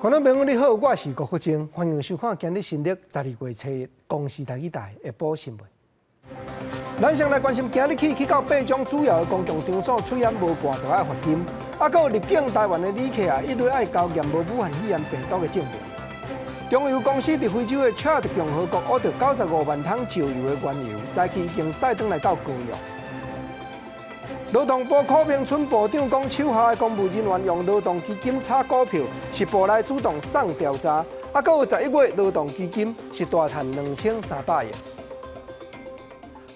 觀眾朋友你好，我是郭國正，歡迎收看今日新曆12月初一公視台語台下晡新聞。咱先來關心，今日起去到八種主要的公共場所，喙罨無掛就愛罰金。啊，閣有入境台灣的旅客啊，一律愛交驗無武漢肺炎病毒的證明。中油公司佇非洲的查德共和國挖著95萬桶石油的原油，早起已經載轉來到高雄。勞動部柯明春部長講，手下的公務人員用勞動基金炒股票，是部內主動送調查。啊，閣有11月勞動基金是大賺2300億。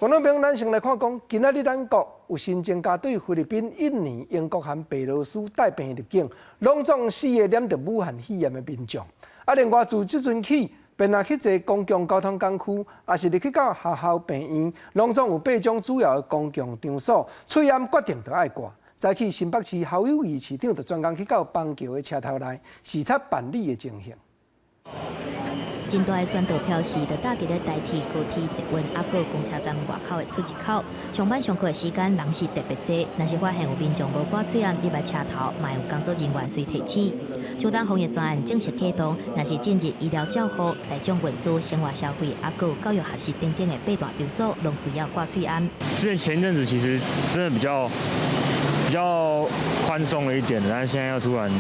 觀眾朋友，咱先來看講，今仔日咱國有新增加對菲律賓、印尼、英國和白羅斯帶病入境，攏總四个染著武漢肺炎的民眾。啊，另外自這陣起，便若去坐公共交通工具，抑是入去到學校、病院，攏總有八種主要的公共場所，喙罨決定著愛掛。早起新北市侯友宜市長就專工去到邦橋的車頭內視察辦理的情形。真大的宣導標示就搭佇咧台鐵、高鐵、捷運抑閣公車站外口的出入口。上班上課的時間人是特別濟，若是發現有民眾無掛喙罨入來車頭，嘛有工作人員隨提醒。秋冬防疫專案正式啟動，若是進入醫療照護、大眾運輸、生活消費、抑閣教育學習等等的八大場所，攏需要掛喙罨。之前前陣子其實真的比較寬鬆了一點，但是現在又突然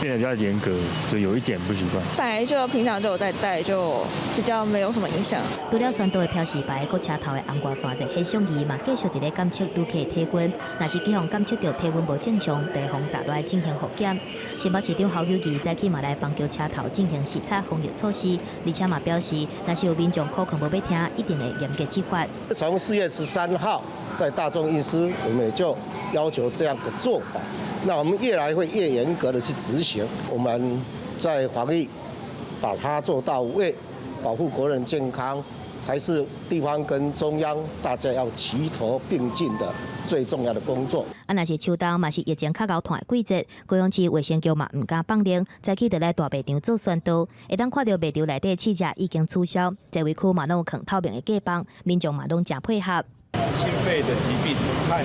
變得比較嚴格，就有一點不習慣。本來就平常就有在戴，就比較沒有什麼影響。除了宣導的標示牌，閣車頭的紅外線熱顯像儀嘛，繼續佇咧監測旅客體溫。若是予人監測著體溫無正常，就會予摘落來進行複檢。新北市長侯友宜早起嘛來邦橋車頭進行視察防疫措施，而且嘛表示，若是有民眾苦囥無欲聽，一定會嚴格執法。從4月13號在大眾運輸，我們也就要求這樣的做法。那我們越來會越嚴格的去執行。我們在防疫把它做到位，保護國人健康，才是地方跟中央大家要齊頭並進的最重要的工作。啊，若是秋冬嘛是疫情較𠢕炭的季節，高雄市衛生局嘛毋敢放冗，早起就來大賣場做宣導，會當看著賣場內底試食已經取消，座位區嘛攏有囥透明的隔板，民眾嘛攏誠配合。心肺的疾病和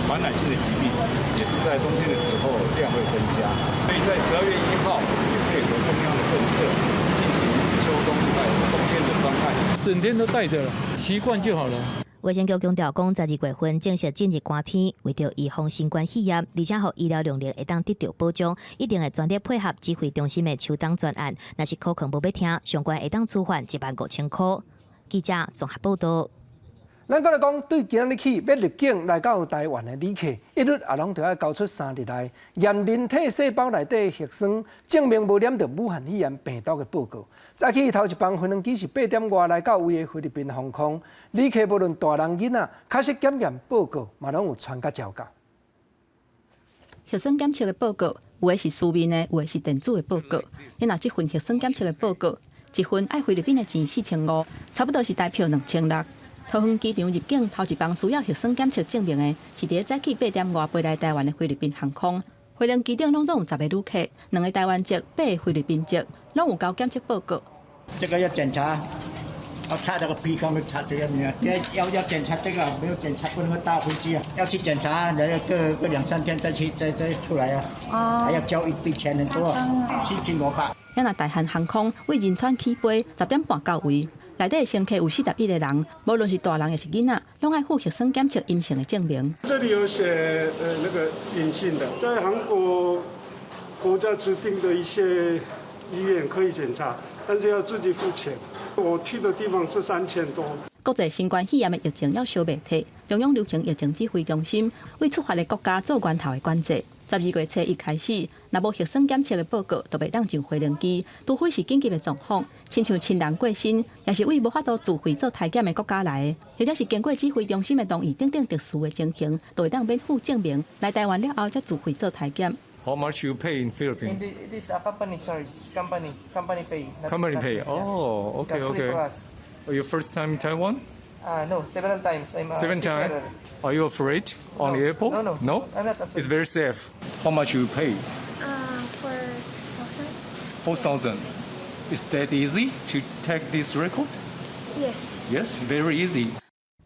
傳染性的疾病，也是在冬天的時候量會增加，所以在12月1號也配合中央的政策進行秋冬冬天的專案。整天都戴著了，習慣就好了。衛生局強調講，12月份正式進入寒天，為著預防新冠肺炎，而且予醫療量能會當得著保障，一定會全力配合指揮中心的秋冬專案。若是苦囥無欲聽，上懸會當處罰15,000塊。記者綜合報道。咱閣來講，對今日起欲入境來到台灣的旅客，一律也攏著愛交出3日內驗人體細胞內底核酸，證明無染著武漢肺炎病毒的報告。早起頭一班飛機是8點外來到位的菲律賓航空，旅客無論大人囡仔，確實檢驗報告嘛攏有傳甲交到。核酸檢測的報告，有的是書面的，有的是電子的報告。你若這份核酸檢測的報告，一份愛菲律賓的錢4500，差不多是台票2600。桃園機場入境頭一班需要核酸檢測證明的，是佇早起8點外飛來台灣的菲律賓航空。飛行機頂攏總有10個旅客，兩个台灣籍，八个菲律賓籍，攏有交檢測報告。這個要檢查，要查這個鼻孔，查這個沒有？要檢查這個，沒有檢查不能搭飛機啊！要去檢查，然後過兩三天再去，再出來啊！哦，還要交一筆錢，很多，4500。若大韓航空對仁川起飛，10點半到位。內底乘客有41個人，無論是大人抑是囡仔，攏愛附核酸檢測陰性的證明。這裡有寫那個陰性的，在韓國國家指定的一些醫院可以檢查，但是要自己付錢。我去的地方是3000多。國際新冠肺炎的疫情猶燒袂退，中央流行疫情指揮中心對出發的國家做源頭的管制。12月初一開始，若無核酸檢測的報告，就袂當上飛行機，除非是緊急的狀況，親像親人過身，抑是對無法度自費做篩檢的國家來的，或者是經過指揮中心的同意等等特殊的情形，就會當免付證明來台灣了後，才自費做篩檢。 How much you pay in Philippines? It is a company charge. Company pay. Company pay. Oh, okay. Are you first time in Taiwan? No, several times. I'm a Seven times. Seafarer. Are you afraid on the airport? No. No? I'm not afraid. It's very safe. How much you pay? 4,000. 4,000. Is that easy to take this record? Yes. Yes, very easy.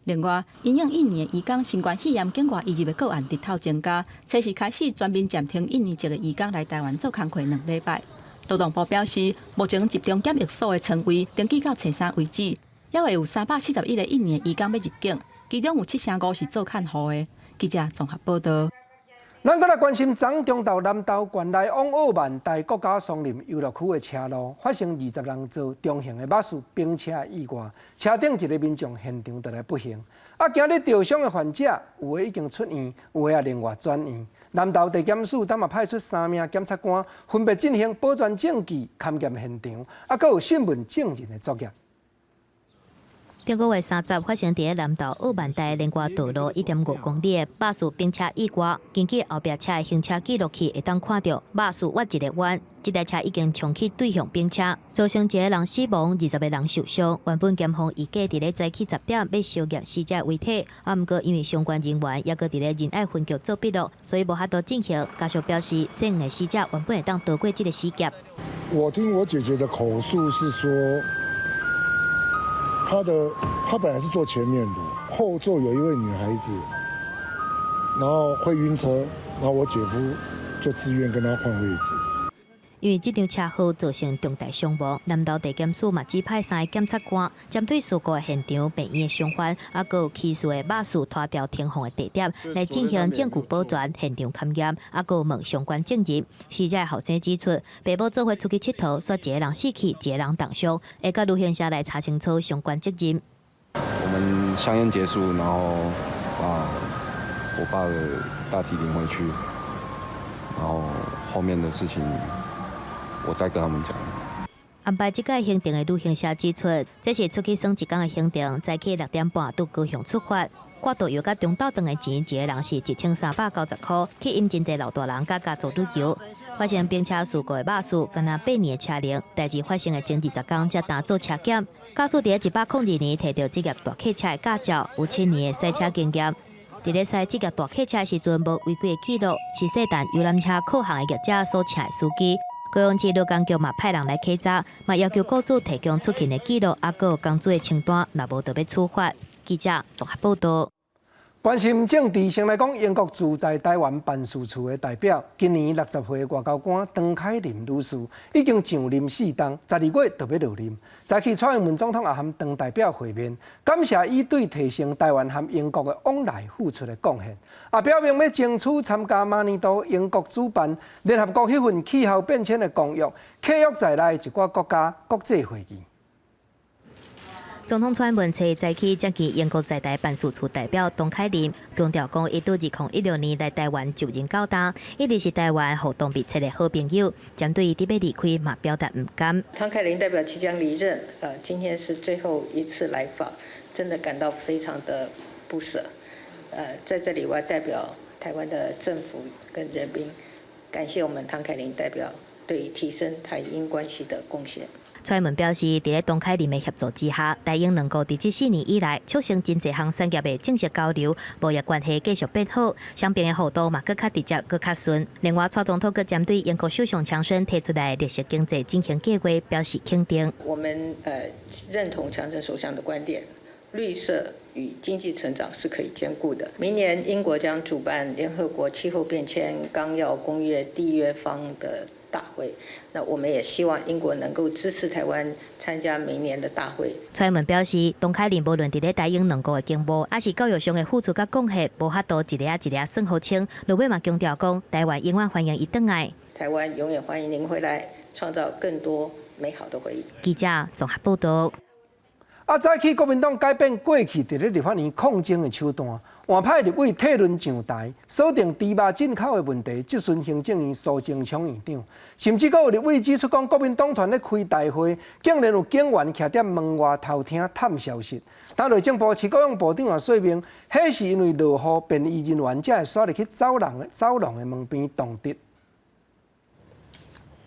另外，因應印尼的移工新冠肺炎境外移入的個案日頭增加，初四開始全面暫停印尼籍的移工來台灣做工課兩禮拜。勞動部表示，目前集中檢疫所的床位登記到13為止，猶會有341個印尼的移工欲入境，其中有七成五是做看護的。記者綜合報道。咱閣來關心，昨中晝南投縣內往澳萬台國家松林遊樂區的車路發生20人坐中型的巴士冰車意外，車頂一个民眾現場就來不幸。啊，今日著傷的患者有的已經出院，有的也另外轉院。南投地檢署當嘛派出三名檢察官，分別進行保全證據、勘驗現場，啊，閣有訊問證人的作業。頂個月30發生佇咧南投澳萬台連外道路1.5公里的巴士冰車意外，根據後壁車的行車記錄器會當看著巴士倚一個彎，這台車已經衝去對向冰車，造成一個人死亡，20個人受傷。原本檢方預計佇咧早起10點欲相驗死者遺體，啊，毋過因為相關人員猶閣佇咧仁愛分局做筆錄，所以無法度進行。家屬表示，死亡的死者原本會當逃過這个死劫。我聽我姐姐的口述是說，他本來是坐前面的，後座有一位女孩子，然後會暈車，然後我姐夫就自願跟他換位置。因為這場車禍造成重大傷亡，南投地檢署嘛指派三个檢察官，針對事故的現場、病院的傷患，啊，閣有起事的巴士拖吊停放的地點來進行證據保全、現場勘驗，啊，閣有問相關證人。死者後生指出，爸母做伙出去𨑨迌，煞一个人死去，一个人重傷，會佮旅行社來查清楚相關責任。我們相驗結束，然後把我爸的大體領回去，然後後面的事情，我再跟他們講。安排這個行程的旅行社指出，這是出去耍一工的行程，早起6點半佇高雄出發，掛導遊佮中晝頓的錢，一个人是1390箍，吸引真濟老大人佮家族旅遊。發生冰車事故的巴士，敢若8年的車齡，代誌發生的前20工才當做車檢。駕駛佇102年提著職業大客車的駕照，有7年的賽車經驗。佇咧駛職業大客車時陣，無違規的記錄，是細等遊覽車客行的業者所請的司機。高雄市勞工局嘛派人來稽查，嘛要求雇主提供出勤的記錄，啊，閣有工資的清單，若無就欲處罰。記者綜合報道。關心政治，先來講英國駐在台灣辦事處的代表，今年60歲的外交官唐凱琳女士已經上任4冬，12月就欲落任。早起蔡英文總統也和唐代表會面，感謝伊對提升台灣和英國的往來付出的貢獻，也表明欲爭取參加明年度英國主辦聯合國彼份氣候變遷的公約，契約在內一寡國家國際會議。總統蔡英文早起接見英國在台辦事處代表唐凱琳，強調講，伊對2016年來台灣就任到今，一直是台灣互動密切的好朋友。針對伊佇欲離開，嘛表達毋甘。唐凱琳代表即將離任，今天是最後一次來訪，真的感到非常的不捨。在這裡我要代表台灣的政府跟人民，感謝我們唐凱琳代表對提升台英關係的貢獻。蔡英文表示，佇咧唐凱琳的協助之下，台英兩國佇這4年以來促成真濟項產業的正式交流，貿易關係繼續變好，雙邊的互動嘛閣較直接、閣較順。另外，蔡總統閣針對英國首相強生提出來的綠色經濟轉型計劃表示肯定。我們認同強生首相的觀點，綠色與經濟成長是可以兼顧的。明年英國將主辦聯合國氣候變遷綱要公約締約方的大會，那我們也希望英國能夠支持台灣參加明年的大會。蔡英文表示，唐凱琳無論佇咧台英兩國的經貿，抑是教育上的付出佮貢獻，無法度一个仔一个算予清。落尾嘛強調講，台灣永遠歡迎伊轉來。台灣永遠歡迎您回來，創造更多美好的回憶。記者綜合報道。啊，早起國民黨改變過去佇咧立法院抗爭的手段，換派立委退輪上台，鎖定豬肉進口的問題，質詢行政院蘇貞昌院長，甚至閣有立委指出講，國民黨團咧開大會，竟然有警員徛佇門外偷聽探消息。當內政部徐國勇部長也說明，彼是因為落雨，便衣人員才會紲入去走廊的門邊擋敵。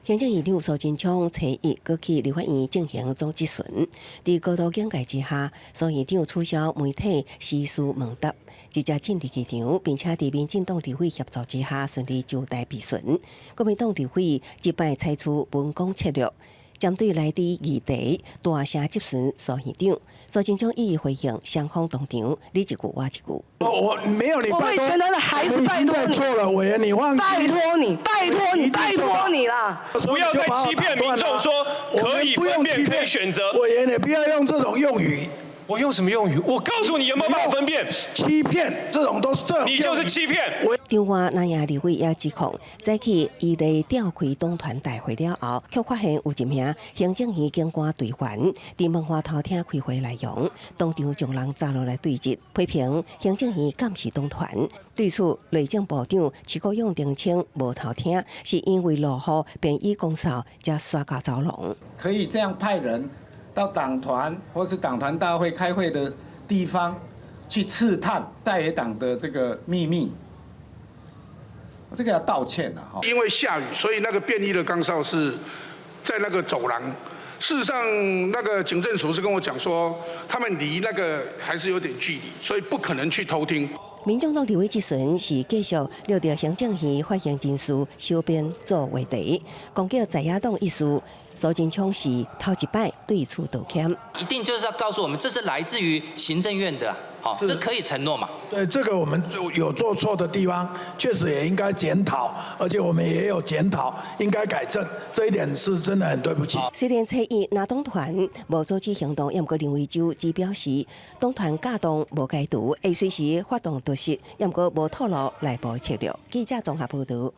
行政院長蘇貞昌初一閣去立法院進行總質詢，佇高度警戒之下，蘇院長取消媒體時事問答，直接進入議場，並且佇民進黨立委協助之下順利上台備詢。國民黨立委這擺採取文攻策略，針對來佇議題大聲質詢蘇院長，蘇貞昌一一回應，雙方當場你一句我一句。我沒有你拜託，我為全的孩子拜託你錯了，委員你忘記。拜託你，拜託你，拜託你啦！不要再欺騙民眾說可以分辨、可以選擇。委員，你不要用這種用語。我用什麼用語？我告訴你有沒有辦法分辨？欺騙，這種都是這種。你就是欺騙。彰化南亞立委也指控，早起伊咧召開黨團大會了後，卻發現有一名行政院警官隊員佇門外偷聽開會內容，當場將人抓落來對質，批評行政院監視黨團。對此，內政部長徐國勇澄清無偷聽，是因為落雨便衣公掃才刷到走廊。可以這樣派人到黨團或是黨團大會開會的地方去刺探在野黨的這個秘密，這個要道歉了哈。因為下雨，所以那個便衣的崗哨是在那個走廊。事實上，那個警政署是跟我講說，他們離那個還是有點距離，所以不可能去偷聽。民眾黨立委質詢是繼續掠著行政院發言人事修編做話題，攻擊在野黨一事，蘇貞昌是頭一擺對此道歉。一定就是要告訴我們，這是來自於行政院的，好，這可以承諾嘛？對，這個我們有做錯的地方，確實也應該檢討，而且我們也有檢討，應該改正，這一點是真的很對不起。雖然初一那黨團無阻止行動，毋過林為洲只表示黨團架動無解除，會隨時發動突襲，毋過無透露內部策略。記者綜合報導。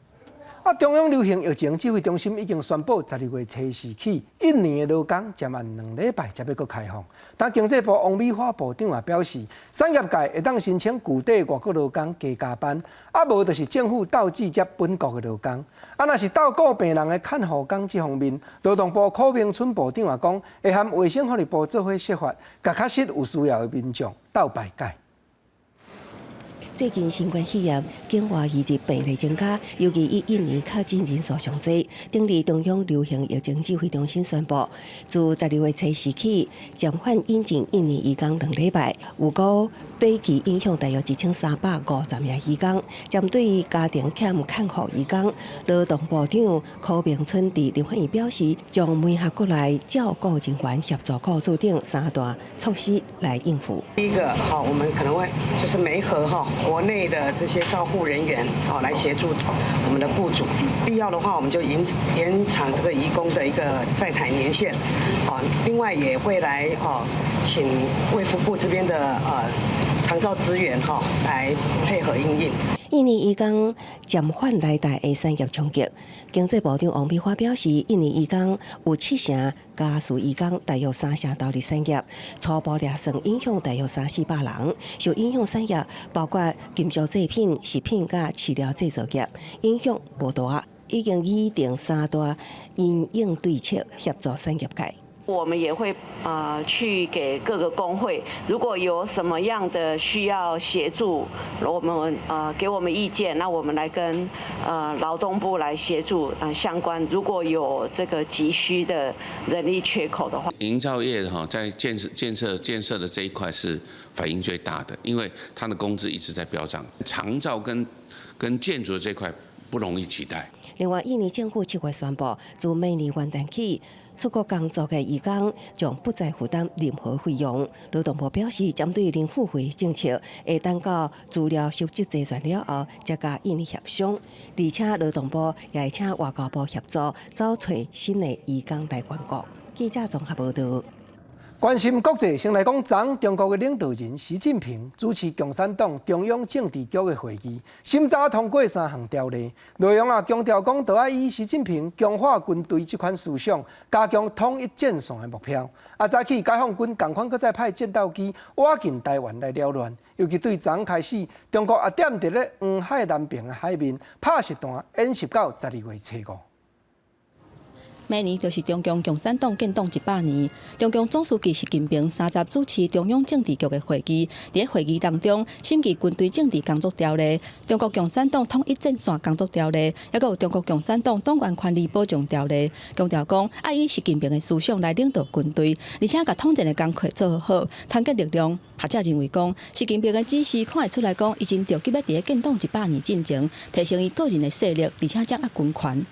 啊！中央流行疫情指揮中心已經宣布，12月初四起，印尼的勞工暫按2禮拜才欲閣開放。但經濟部王美花部長也表示，產業界會當申請舊底外國勞工加加班，啊無就是政府鬥志接本國的勞工。啊，若是照顧病人的看護工這方面，勞動部柯明春部長也講，會和衛生福利部做伙設法，共確實有需要的民眾鬥排解。最近新冠肺炎境外移入病例增加，尤其以印尼確診人數上濟。頂日中央流行疫情指揮中心宣布，自12月初四起，暫緩引進印尼移工2禮拜，預估短期影響大約1350名移工。針對家庭欠看護移工，勞動部長柯明春佇立法院表示，將媒合國內照顧人員協助雇主等三大措施來應付。第一個，哈，我們可能會就是媒合哈。國內的這些照護人員，好來協助我們的雇主。必要的話，我們就延長這個移工的一個在台年限。啊，另外也會來哦，請衛福部這邊的長照資源哈來配合因應。印尼移工暫緩來台的產業衝擊，經濟部長王美花表示，印尼移工有七成家事移工，大約三成投入產業，初步量算影響大約三四百人。受影響產業包括金屬製品、食品佮飼料製造業，影響無大，已經擬定三大因應對策協助產業界。我們也會去給各個工會，如果有什麼樣的需要協助，我們給我們意見，那我們來跟勞動部來協助相關。如果有這個急需的人力缺口的話，營造業哈在建設的這一塊是反應最大的，因為他的工資一直在飆漲，長照跟建築的這塊不容易取代。另外，印尼政府7月宣布，自明年元旦起，出國工作的移工將不再負擔任何費用。勞動部表示，針對零付費政策，會等到資料收集齊全了後，才佮印尼協商。而且勞動部也會請外交部協助，找揣新的移工來援國。記者綜合報導。關心國際，先來講，昨中國的領導人習近平主持共產黨中央政治局的會議，審查通過三項條例，內容啊強調講，著愛以習近平強化軍隊這款思想，加強統一戰線的目標。啊，早起解放軍仝款閣再派戰鬥機倚近台灣來擾亂，尤其對昨開始，中國也踮佇咧黃海南邊的海面拍實彈演習到12月初五。明年就是中共共產黨建黨100年。中共總書記習近平30主持中央政治局的會議，佇會議當中審議軍隊政治工作條例、中國共產黨統一戰線工作條例，抑閣有中國共產黨黨員權利保障條例，強調講愛以習近平的思想來領導軍隊，而且共統戰的工課做好，團結力量。學者認為講，習近平的指示看會出來講，伊真著急欲佇咧建黨100年進前，提升伊個人的勢力，而且掌握軍權。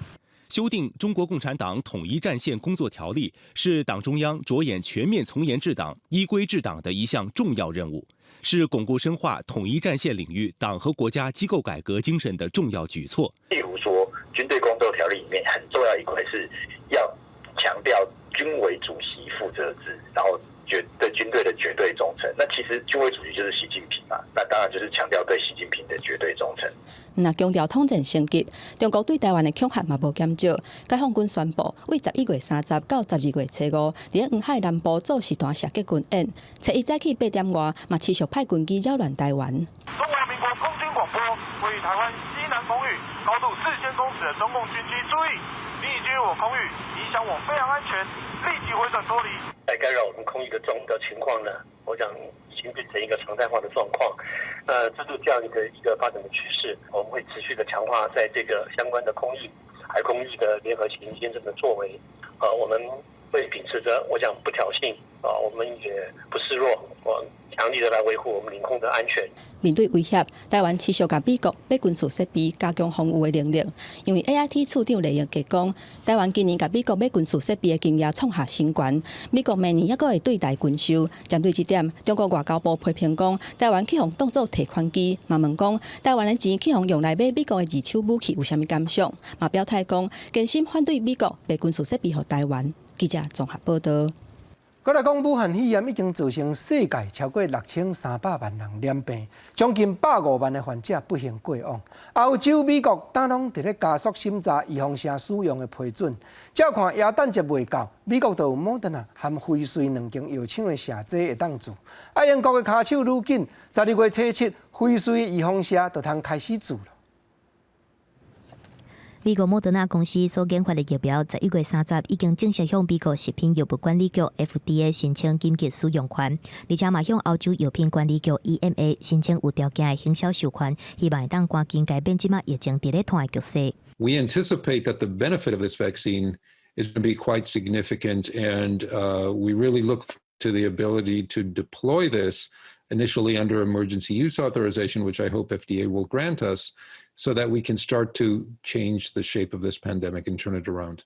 修訂《中國共產黨統一戰線工作條例》是黨中央着眼全面從嚴治黨、依規治黨的一項重要任務，是鞏固深化統一戰線領域黨和國家機構改革精神的重要舉措。例如說，軍隊工作條例裡面很重要一塊是要強調軍委主席負責制，然後絕對軍隊的絕對忠誠。那其實軍委主席就是習近平嘛，那當然就是強調對習近平的絕對忠誠。若強調統戰升級，中國對台灣的恐嚇嘛無減少。解放軍宣布，對11月30到12月初5，佇黃海南部做實彈射擊軍演。初一早起8點外，嘛持續派軍機擾亂台灣。中華民國空軍廣播，位於台灣西南空域，高度4000公尺的中共軍機注意，你已進入我空域，影響我飛航安全，立即回轉脫離。來干擾我們空域的中的情況呢，我想已經變成一個常態化的狀況。那這就這樣一個發展的趨勢，我們會持續的強化在這個相關的空域、海空域的聯合勤監偵的作為。啊，我們會秉持着我講不挑釁啊，我們也不示弱，我強力的來維護我們領空的安全。面對威脅，台灣持續共美國買軍事設備，加強防禦的能力。因為 AIT 處長賴榮基講，台灣今年共美國買軍事設備的金額創下新高。美國明年猶閣會對台軍售。針對這點，中國外交部批評講，台灣去予當作提款機，嘛問講，台灣的錢去予用來買美國的二手武器有啥物感想？嘛表態講，堅心反對美國賣軍事設備予台灣。記者綜合報道。閣來講，武漢肺炎已經造成世界超過6300萬人染病，將近150萬的患者不幸過往。歐洲、美國等攏佇咧加速審查預防射使用的批准。照看耶誕節未到，美國就有莫德納和輝瑞兩間藥廠的射劑會當注。啊，英國的跤手愈緊，12月初7，輝瑞預防射就通開始注了。美國莫德納公司所研發的疫苗，11月30已經正式向美國食品藥物管理局 FDA 申請緊急使用權，而且嘛向歐洲藥品管理局 EMA 申請有條件的行銷授權，希望會當趕緊改變這擺疫情佇咧拖的局勢。 We anticipate that the benefit of this vaccine is going to be quite significant, and we really look to the ability to deploy this initially under emergency use authorization, which I hope FDA will grant us, so that we can start to change the shape of this pandemic and turn it around.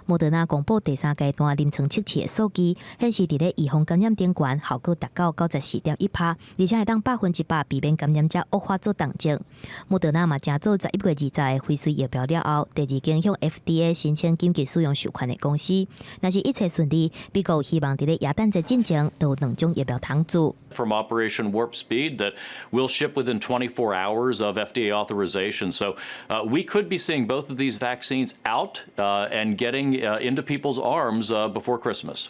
莫德納公布第三階段臨床測試的數據，顯示佇咧預防感染頂懸效果達到94.1%，而且會當100%避免感染者惡化做重症。莫德納嘛，成做11月20的輝瑞疫苗了後，第二間向 FDA 申請緊急使用授權的公司。若是一切順利，美國希望佇咧耶誕節進前就有兩種疫苗通注。 From Operation Warp Speed that will ship within 24 hours of FDA authorization. So we could be seeing both of these vaccines out and getting into people's arms before Christmas.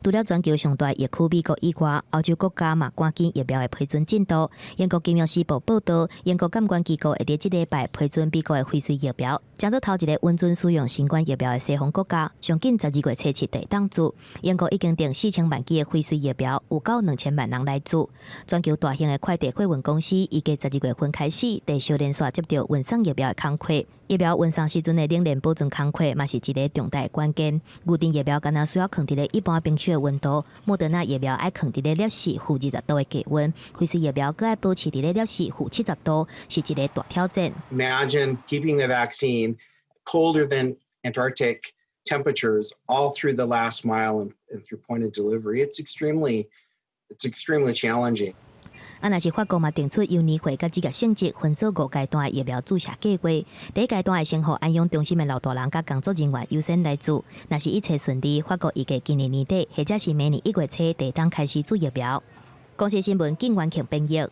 除了全球上大疫區美國以外，歐洲國家嘛趕緊疫苗的批准進度。英國金融時報報道，英國監管機構會佇這禮拜批准美國的輝瑞疫苗，成做頭一個允准使用新冠疫苗的西方國家。上緊12月初7就會當注。英國已經訂4000萬劑的輝瑞疫苗，有夠2000萬人來注。全球大型的快遞貨運公司預計12月份開始，持續連續接到運送疫苗的工課。疫苗運送時陣的冷鏈保存工課嘛是一个重大的關鍵。牛津疫苗敢若需要囥佇咧一般冰箱的溫度，莫德納疫苗愛囥佇咧攝氏-20度的低溫，輝瑞疫苗閣愛保持佇咧攝氏-70度，是一个大挑戰。 Imagine keeping the vaccine colder than Antarctic temperatures all through the last mile and through point of delivery. It's extremely challenging. 啊，若是法國嘛定出由年歲佮職業性質分做五階段的疫苗注射計劃。第一階段會先予安養中心的老大人佮工作人員優先來注。若是一切順利，法國預計今年年底或者是明年1月初，就會當開始注疫苗。公視新聞景元慶編譯。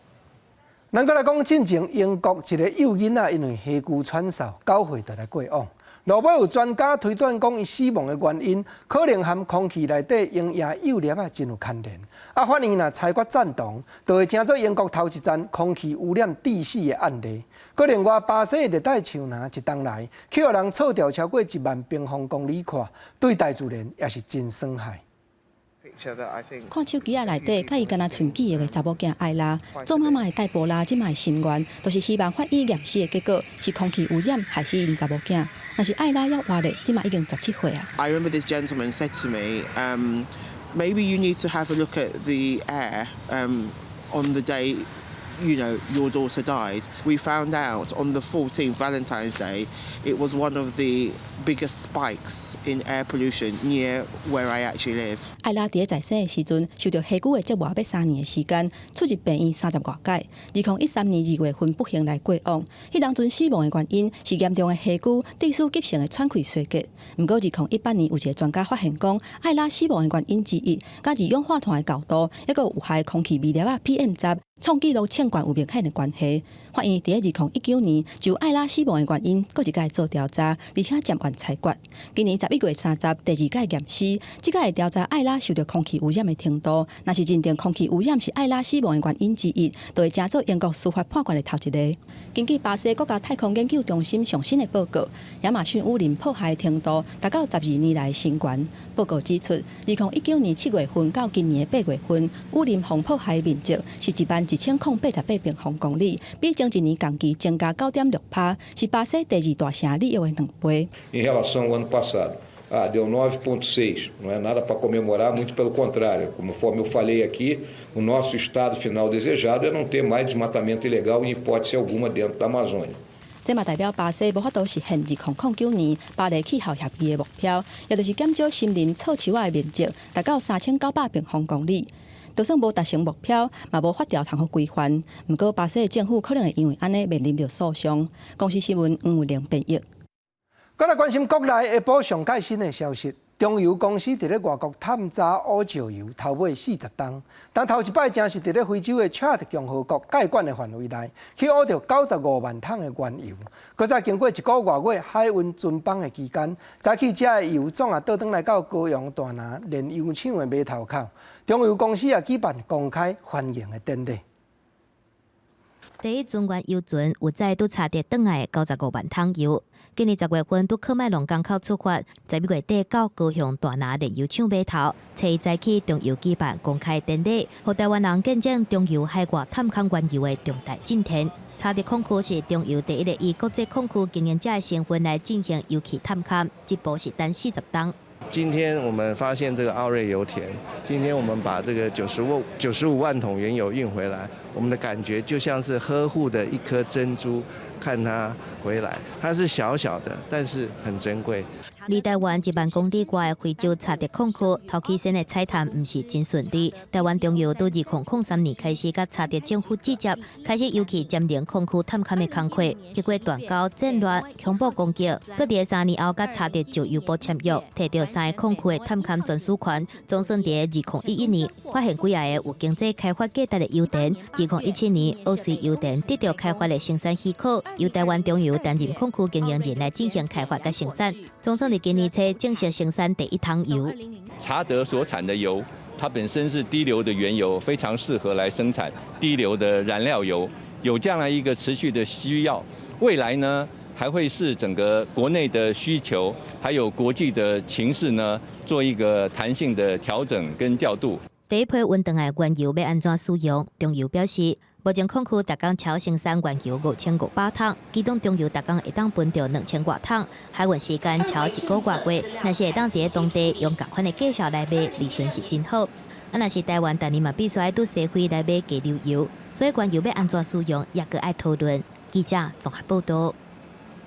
咱閣來講，進前英國一个幼囡仔因為氣龜喘嗽，9歲就來過往。落尾有專家推斷講，伊死亡的原因可能和空氣內底螢夜幼粒仔真有牽連。啊，法院若裁決贊同，就會成做英國頭一樁空氣污染致死的案例。閣另外，巴西熱帶樹林一冬來去予人銼掉超過1萬平方公里闊，對大自然也是真損害。看手機仔內底，佮伊敢若賰記憶的查某囝艾拉，做媽媽的黛波拉，這擺的心願，就是希望法醫驗屍的結果是空氣污染害死𪜶查某囝。若是艾拉猶活咧，這擺已經17歲啊。 I remember this gentleman said to me, "Maybe you need to have a look at the air on the day Your daughter died. We found out on the 14th, Valentine's Day, it was one of the biggest spikes in air pollution near where I actually live. 艾拉佇咧在生的時陣，受著火蛆的折磨欲3年的時間，出入病院30外擺。2013年2月份不幸來過往。彼當陣死亡的原因是嚴重的火蛆致使急性的喘氣衰竭。毋過2018年有一个專家發現講，艾拉死亡的原因之一，佮二氧化碳的高度，抑閣有有害空氣微粒仔 PM10創紀錄衝懸有明顯的關係。法院佇咧2019年就艾拉死亡的原因，閣一擺做調查，而且暫緩裁決。今年11月30，第二擺驗屍，這擺會調查艾拉受著空氣污染的程度。若是認定空氣污染是艾拉死亡的原因之一，就會成做英國司法判決的頭一个。根據巴西國家太空研究中心上新的報告，亞馬遜雨林破壞程度達到12年來新懸。報告指出，2019年7月份到今年的8月份，雨林予破壞面積是11,088平方公里，比前一年同期增加9.6%，是巴西第二大城里約的兩倍。 Em relação ao ano passado, deu 9,6. Não é nada para comemorar, muito pelo contrário. Conforme eu falei aqui, o nosso estado final desejado é não ter mais desmatamento ilegal em hipótese alguma dentro da Amazônia. 這嘛代表巴西無法度實現2009年巴黎氣候協議的目標，也就是減少森林錯樹仔的面積達到3900平方公里。就算無達成目標，嘛無法條通予規範。毋過巴西的政府可能會因為按呢面臨著訴訟。公視新聞黃偉玲編譯。閣來關心國內下晡上蓋新的消息，中油公司佇咧外國探查烏石油，頭尾40冬，但頭一擺正是佇咧非洲的查德共和國界管的範圍內，去挖著95萬桶的原油。閣再經過一個外月海運存放的期間，早起這的油總也倒轉來到高雄大拿煉油廠的碼頭口。中油公司也舉辦公開歡迎的典禮。第一尊原油船有載拄查德轉來95萬桶油，今年10月份拄喀麥隆港口出發，11月底到高雄大拿煉油廠碼頭，初一早起中油舉辦公開典禮，予台灣人見證中油海外探勘原油的重大進展。查德礦區是中油第一个以國際礦區經營者的身份來進行油氣探勘，這步是等40冬。今天我們發現這個奧瑞油田，今天我們把這個95萬桶原油運回來，我們的感覺就像是呵護的一顆珍珠，看它回來，它是小小的，但是很珍貴。離台灣1萬公里外的非洲查德礦區，頭起先的採探毋是真順利。台灣中油佇2003年開始佮查德政府接觸，開始油氣佔領礦區探勘的工課，結果斷交、戰亂、恐怖攻擊，閣佇3年後佮查德石油部簽約，提著三个礦區的探勘專屬權，總算佇2011年發現幾仔个有經濟開發價值的油田。2017年，奧瑞油田得著開發的生產許可，由台灣中油擔任礦區經營人來進行開發佮生產，總算佇今年初正式生產第一桶油。查德所產的油，它本身是低硫的原油，非常適合來生產低硫的燃料油。有這樣的一個持續的需要，未來呢還會是整個國內的需求，還有國際的情勢呢，做一個彈性的調整跟調度。第一批運轉來原油欲按怎使用？中油表示，目前礦區逐工超生產原油5500桶，其中中油逐工會當分著2000外桶，海運時間超一個外月，若是會當佇咧當地用仝款的價數來賣，利潤是真好。啊，若是台灣逐年嘛必須愛拄西非來買低硫油，所以原油欲按怎使用，猶閣愛討論。記者綜合報導。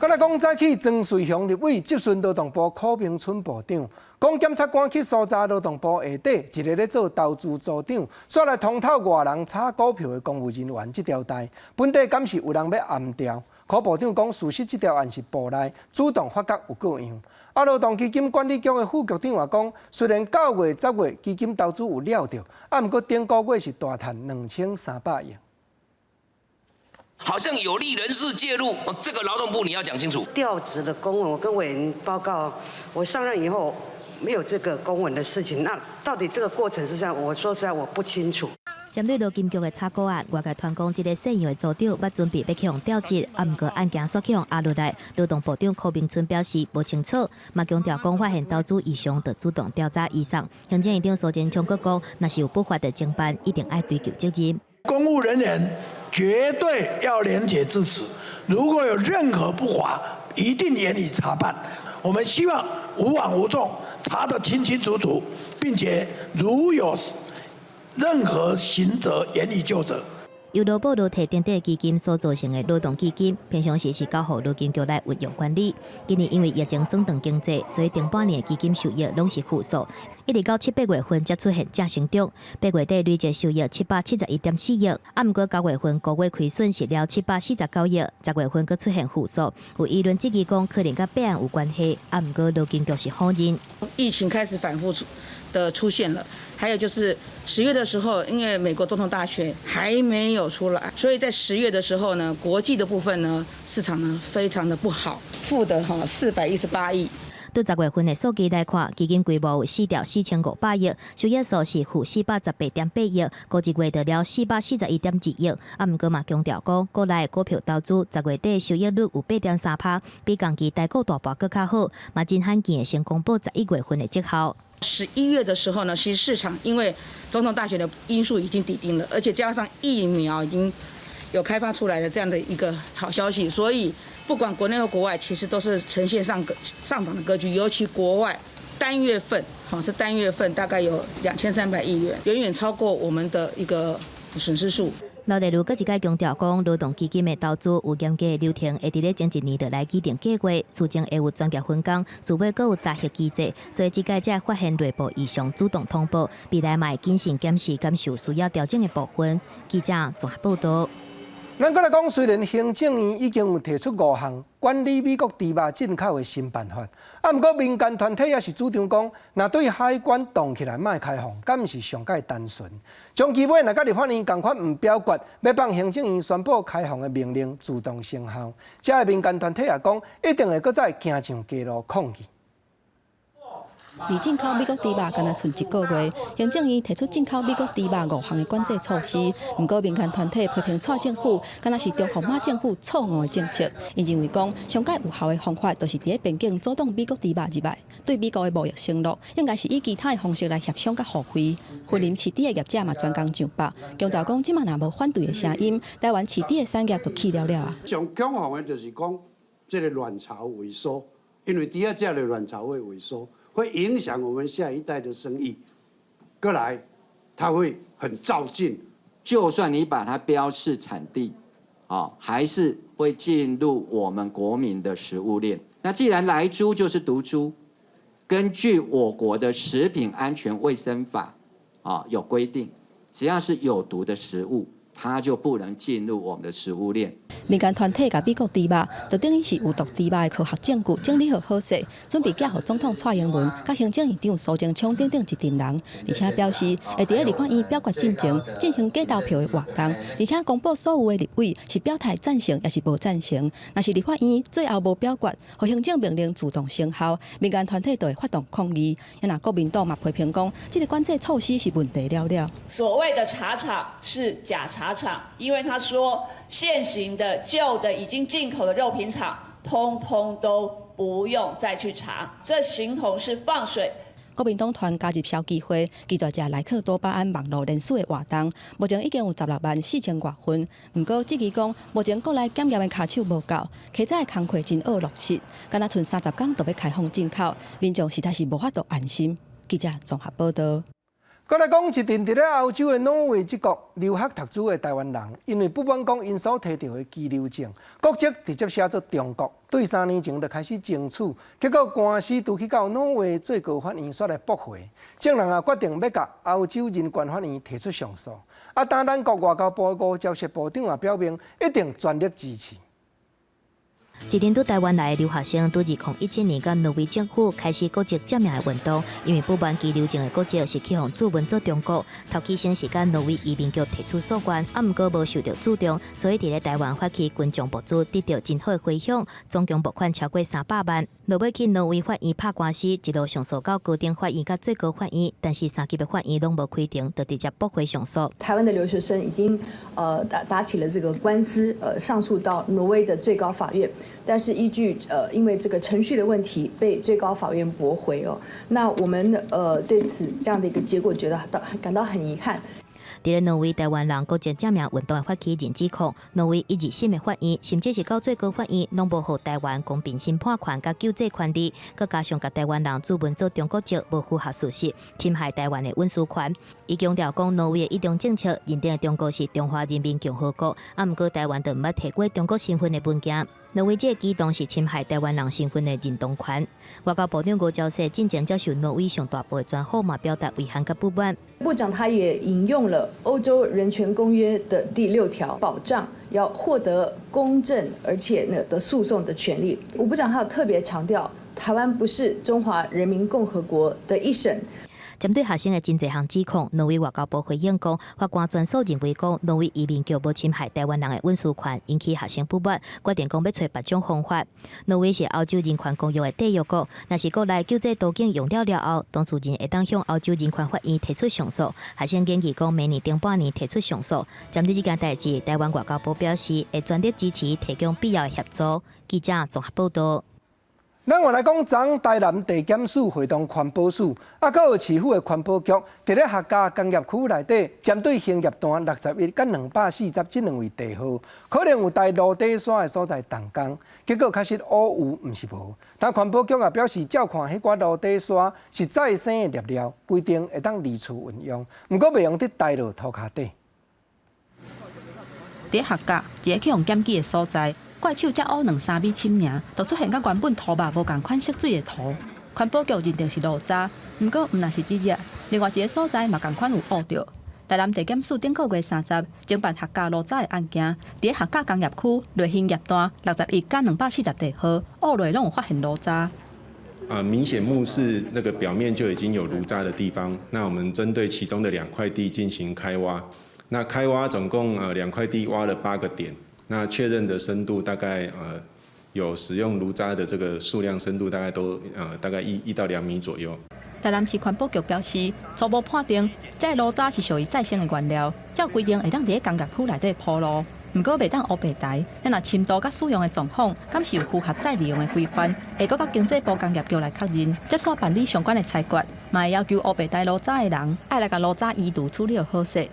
閣來講，早起莊瑞雄立委質詢勞動部柯銘春部長，講檢察官去搜查勞動部下底一个咧做投資組長，煞來通透外人炒股票的公務人員這條代，本底敢是有人欲暗調？柯部長講，事實這條案是部內主動發覺有過樣。啊，勞動基金管理局的副局長也講，雖然9月、10月基金投資有了著，啊，毋過頂個月是大趁2300億。好像有利人士介入，這個勞動部你要講清楚。調職的公文，我跟委員報告，我上任以後沒有這個公文的事情。那到底這個過程是這樣？我說實在我不清楚。針對勞金局的炒股案，外界傳講這个姓楊的組長捌準備欲去予調職，啊，毋過案件煞去予壓落來。勞動部長柯銘春表示無清楚，嘛強調講發現投資異常，就主動調查移送。行政院長蘇貞昌閣講，若是有不法的偵辦，一定愛追究責任。公務人員絕對要廉潔自持，如果有任何不法，一定嚴以查辦。我們希望無枉無縱，查得清清楚楚，並且如有任何刑責，嚴以究責。由劳保劳退等等基金所组成的劳動基金，平常時是交予勞工局來運用管理。今年因為疫情損斷經濟，所以頂半年的基金收益攏是負數，一直到七八月份才出現正成長。八月底累計收益771.4億，啊，毋過九月份高月虧損是了749億，10月份閣出現負數。有議論質疑講可能佮弊案有關係，啊，毋過勞工局是否認。疫情開始反覆的出現了，還有就是10月的時候，因為美國總統大選還沒有出來，所以在十月的時候呢，國際的部分呢，市場呢非常的不好，負的哈418億。對10月份的數據來看，基金規模有4兆4500億，收益數是負418.8億，過一月就了441.2億。啊，毋過嘛強調講，國內股票投資10月底收益率有8.3趴，比同期台股大盤閣較好，嘛真罕見會先公布11月份的績效。 11月的時候呢，其實市場因為總統大選的因素已經底定了，而且加上疫苗已經有開發出來的這樣的一個好消息，所以不管國內和國外，其實都是呈現上漲的格局。尤其國外單月份，好是單月份大概有2300億元，遠遠超過我們的一個損失數。劉麗如閣一擺強調講，勞動基金的投資有嚴格的流程，會佇咧前一年就來擬定計劃，事前會有專業分工，事尾閣有查核機制，所以這擺才會發現內部異常，主動通報，未來嘛會謹慎檢視敢受需要調整的部分。記者綜合報導。咱閣來講，雖然行政院已經有提出五項管理美國豬肉進口的新辦法，啊，毋過民間團體也是主張講，若對海關凍起來莫開放，敢毋是上蓋單純？長期尾若佮立法院仝款毋表決，欲放行政院宣布開放的命令自動生效。遮的民間團體也講，一定會閣再行上街路抗議。離進口美國豬肉干焦賰一個月，行政院提出進口美國豬肉五項的管制措施。毋過民間團體批評蔡政府，敢若是重複馬政府錯誤的政策。𪜶認為講，上蓋有效的方法，就是佇咧邊境阻擋美國豬肉入來。對美國的貿易承諾，應該是以其他的方式來協商佮互惠。雲林飼豬的業者嘛專工上百，強調講，這馬若無反對的聲音，台灣飼豬的產業就去了了啊。上恐慌的就是講，這个卵巢萎縮，因為豬仔食的卵巢會萎縮。會影響我們下一代的生育，過來，他會很躁進。就算你把它標示產地，啊，還是會進入我們國民的食物鏈。那既然萊豬就是毒豬，根據我國的食品安全衛生法，啊，有規定，只要是有毒的食物，它就不能進入我們的食物鏈。民間團體共美國豬肉，就等於是有毒豬肉的科學證據整理好好勢，準備寄予總統蔡英文、佮行政院長蘇貞昌等等一陣人，而且表示會佇咧立法院表決進前進行假投票的活動，而且公布所有的立委是表態贊成抑是無贊成。若是立法院最後無表決，予行政命令自動生效，民間團體就會發動抗議。若國民黨嘛批評講，這个管制措施是問題了了。所謂的查廠是假查廠，因為他說現行的舊的已經進口的肉品廠，通通都不用再去查，這形同是放水。國民黨團加入消基會，拒絕食萊克多巴胺網路連鎖的活動，目前已經有16萬4千外份。毋過質疑講，目前國內檢驗的跤手無夠，起早的工課真惡落實，干焦賰30工就欲開放進口，民眾實在是無法度安心。記者綜合報導。閣來講，一陣佇咧歐洲的挪威這國留學讀書的臺灣人，因為不滿講𪜶所提著的居留證，國籍直接寫做中國，對3年前就開始爭取，結果官司拄去到挪威最高法院，煞來駁回，眾人也決定欲共歐洲人權法院提出上訴。啊，當咱國外交部吳釗燮部長也表明，一定全力支持。一陣對臺灣來的留學生，對2017年，佮挪威政府開始國籍正名的運動，因為不滿居留證的國籍是去予註文做中國，頭起先是佮挪威移民局提出訴願，啊，毋過無受著注重，所以佇咧臺灣發起群眾募資，得著真好的迴響，總共募款超過300萬。落尾去挪威法院拍官司，一路上訴到高等法院佮最高法院，但是三級的法院攏無開庭，就直接駁回上訴。臺灣的留學生已經打起了這個官司，上訴到挪威的最高法院。但是依據因為這個程序的問題，被最高法院駁回哦。那我們對此這樣的一個結果，覺得感到很遺憾。佇咧挪威，台灣人國際正名運動的發起人指控，挪威一二審的法院，甚至是到最高法院，攏無予台灣公平審判權佮救濟權利，閣加上共台灣人主文做中國籍，無符合事實，侵害台灣的隱私權。伊強調講，挪威的一中政策認定的中國是中華人民共和國，啊，毋過台灣就毋捌提過中國身份的文件。挪威這個舉動是侵害台灣人身份的認同權。外交部長吳釗燮進前接受挪威上大報的專訪嘛，表達遺憾佮不滿。部長他也引用了歐洲人權公約的第6條，保障要獲得公正而且呢的訴訟的權利。吳部長還有特別強調，台灣不是中華人民共和國的一省。針對學生的真濟項指控，挪威外交部回應講，法官全數認為講，挪威移民局無侵害台灣人的隱私權，引起學生不滿，決定講欲揣別種方法。挪威是歐洲人權公約的締約國，若是國內救濟途徑用了了後，當事人會當向歐洲人權法院提出上訴。學生建議講，明年頂半年提出上訴。針對這件代誌，台灣外交部表示會全力支持，提供必要的協助。記者綜合報道。咱原來講，昨台南地檢署會同環保署，啊，閣有市府的環保局，佇咧客家工業區內底，針對興業段61佮240這兩位地號，可能有埋爐底沙的所在動工，結果確實烏有，毋是無。但環保局也表示，照看彼寡爐底沙是再生的粒料，規定會當二次運用，毋過袂用得埋落塗跤底。佇客家一個去予檢舉的所在。怪手才挖兩三米深爾，就出現佮原本塗肉無仝款色水的塗。環保局認定是爐渣，毋過毋但是這隻，另外一个所在嘛仝款有挖著。台南地檢署頂個月30偵辦客家爐渣的案件，佇客家工業區內興業段61佮240地號，挖落攏有發現爐渣。啊，明顯目視那個表面就已經有爐渣的地方，那我們針對其中的兩塊地進行開挖，那開挖總共兩塊地挖了八個點。那確認的深度大概有使用爐渣的這個數量深度大概都大概1到2米左右。台南市環保局表示，初步判定這個爐渣是屬於再生的原料，照規定會當佇咧工業區內底鋪路，毋過袂當烏白埋。若深度佮使用的狀況，敢是有符合再利用的規範，會閣佮經濟部工業局來確認，接受辦理相關的裁決，嘛會要求烏白埋爐渣的人，愛來共爐渣移除處理好勢。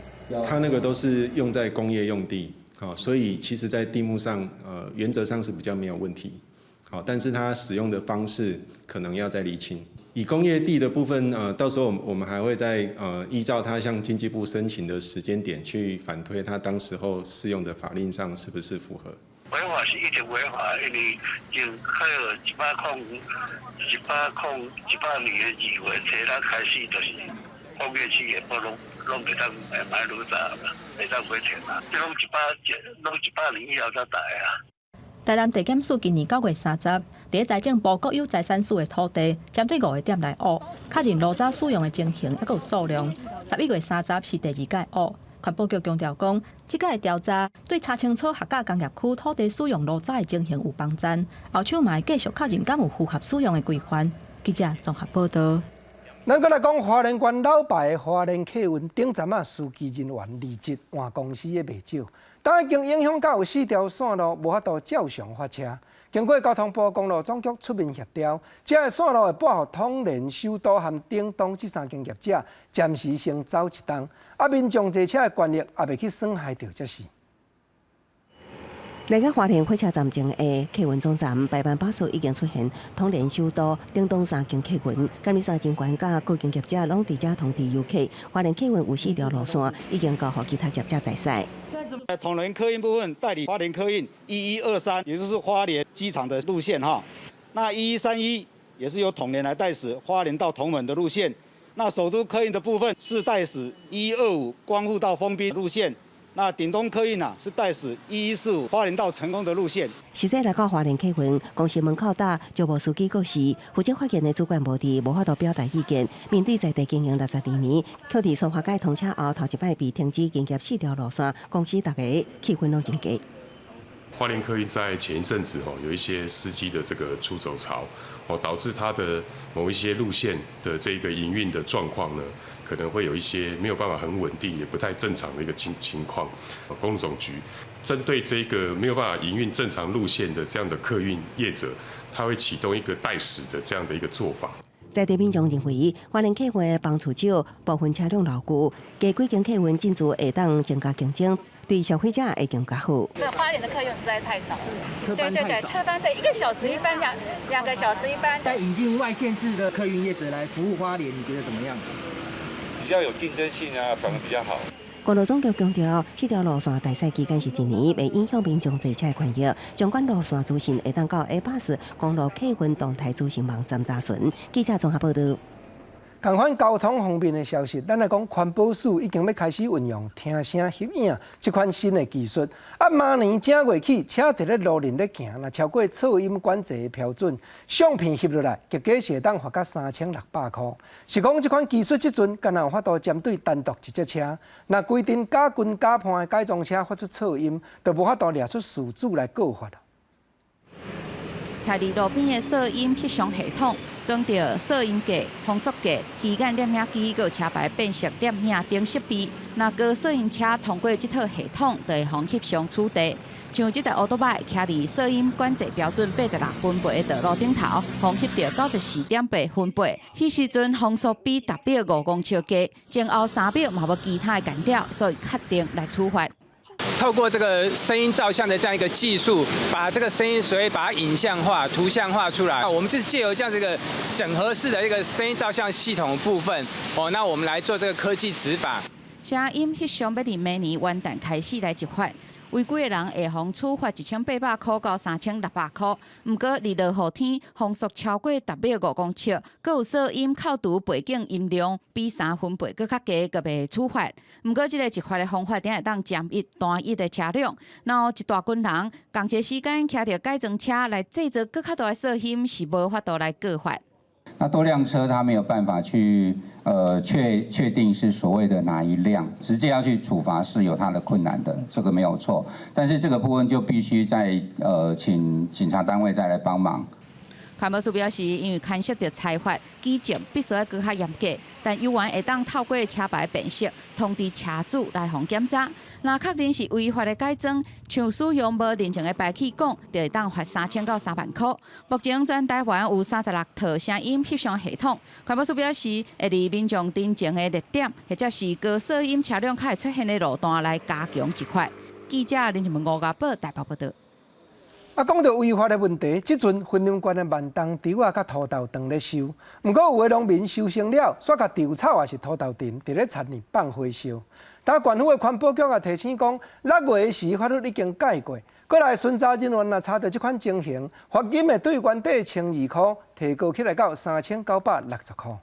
它那個都是用在工業用地。好，所以其實，在地目上，原則上是比較沒有問題。好，但是它使用的方式可能要再釐清。以工業地的部分，到時候我們還會再依照它向經濟部申請的時間點去反推，它當時候適用的法令上是不是符合。違法是一定違法，因為從開了100年的2月初日開始，就是工業企業不攏攏袂當埋爐渣啦，袂當回填啦，這攏100年以後才來啊。台南地檢署今年9月30，佇咧財政部國有財產署的土地，針對五個點來挖，確認爐渣使用的情形，抑閣有數量。11月30是第二屆挖。環保局強調講，這屆調查對查清楚客家工業區土地使用爐渣的情形有幫助，後手嘛會繼續確認敢有符合使用的規範。記者綜合報道。咱閣來講花蓮縣老牌的花蓮客運頂陣仔司機人員離職換公司的袂少，但已經影響到有四條線路無法度照常發車。經過交通部公路總局出面協調，這个線路會撥予統聯、首都和頂東這三間業者暫時先走一冬，啊，民眾坐車的權益也袂去損害著才是。來到花蓮火車站前的客運總站，排班巴士已經出現統聯、首都、頂東三間客運，今日三間關佮各間業者攏佇遮通知遊客。花蓮客運有四條路線已經交予其他業者代駛。統聯客運部分代理花蓮客運1123，也就是花蓮機場的路線哈。那1131也是由統聯來代駛花蓮到同門的路線。那首都客運的部分是代駛1125光復到豐濱路線。那頂東客運啊，是代駛1145花蓮到成功的路線。實際來到花蓮客運公司門口搭就無司機告示，負責發言的主管無佇，無法度表達意見。面對在地經營62年，卻佇蘇花改通車後頭一擺被停止營業四條路線，公司逐家氣氛攏真低。花蓮客運在前一陣子吼，有一些司機的這個出走潮，哦，導致它的某一些路線的這個營運的狀況呢，可能會有一些沒有辦法很穩定，也不太正常的一個情況。公路總局針對這個沒有辦法營運正常路線的這樣的客運業者，他會啟動一個代駛的這樣的一個做法。在地民眾認為，花蓮客運的班次少，部分車輛老舊，加幾間客運進駐會當增加競爭，對消費者會更加好。那花蓮的客運實在太少了，對對對，車班對一個小時一班，兩個小時一班。在引進外縣市的客運業者來服務花蓮，你覺得怎麼樣？比較有競爭性啊，反而比較好。公路總局強調，這條路線大賽期間是一年，袂影響民眾坐車的權益。相關路線資訊會當到 A 巴士公路客運動態資訊網站查詢。記者綜合報道。仝款交通方面的消息，咱來講環保署已經欲開始運用聽聲翕影這款新的技術。啊，明年正月起，車佇咧路面咧行，若超過噪音管制的標準，相片翕落來，結果是會當罰到3600箍。是講這款技術這陣敢若有法度針對單獨一隻車，若規陣假軍假判的改裝車發出噪音，就無法度掠出事主來告發。徛佇路邊的噪音翕相系統，裝著噪音計、風速計、魚眼攝影機，閣有車牌辨識攝影等設備。若高噪音車通過這套系統，就會予翕相取締。像這台歐多擺徛佇噪音管制標準86分貝的道路頂頭，予翕著94.8分貝。彼時陣風速比達標5公尺低，前後3秒嘛無其他的干擾，所以確定來處罰。透過這個聲音照相的這樣一個技術，把這個聲音所以把它影像化、圖像化出來。我們就是借由這樣這個整合式的一個聲音照相系統部分，哦，那我們來做這個科技執法。聲音翕相欲佇明年元旦開始來執法，違規的人會予處罰1800箍到3600箍。毋過，佇落雨天，風速超過達標5公尺，閣有噪音扣除背景音量比3分貝閣較低，閣袂處罰。毋過，這个執法的方法，定會當針對單一的車輛，然後一大群人仝一个時間騎著改裝車來製造閣較大的噪音，是無法度來告罰。那多輛車，它沒有辦法去確定是所謂的哪一輛，直接要去處罰是有它的困難的，這個沒有錯。但是這個部分就必須再請警察單位再來幫忙。環保署表示，因為牽涉著裁罰舉證，必須愛閣較嚴格，但猶原會當透過車牌辨識通知車主來予檢查。若確認是違法的改裝，像使用無認證的排氣管，就會當罰3000到3萬箍。目前全台灣有36套聲音翕相系統。環保署表示，會佇民眾登前的熱點，或者是高噪音車輛較會出現的路段來加強執法。記者林靜文吳家寶台北報道。啊，講到違法的問題，這陣雲林縣的慢冬稻仔佮土豆當咧收，毋過有的農民收成了，煞共稻草抑是土豆藤佇咧田裡放火燒。但縣府的環保局也提醒講，6月時法律已經改過，過來巡查人員若查著這款情形，罰金會對原底1200箍提高起來到3960箍。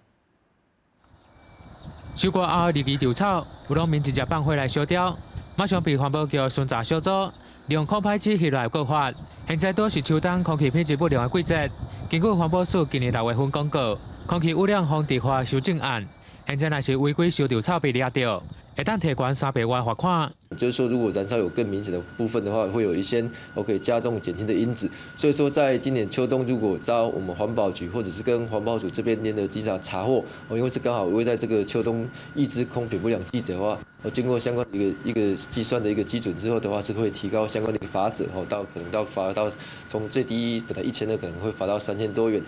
收割後的二級稻草，有農民直接放火來燒掉，馬上被環保局巡查小組利用空拍機翕來告發。現在拄是秋冬空氣品質不良的季節，根據環保署今年6月份公告，空氣污染防治法修正案，現在若是違規燒稻草被掠著，會當提懸300元罰款。就是說，如果燃燒有更明顯的部分的話，會有一些可以加重減輕的因子。所以說，在今年秋冬，如果遭我們環保局或者是跟環保署這邊聯合稽查查獲，因為是剛好會在這個秋冬抑制空品不良季的話，經過相關一個計算的一個基準之後的話，是會提高相關的一個罰則，到可能到罰到從最低本來1200，可能會罰到3000多元。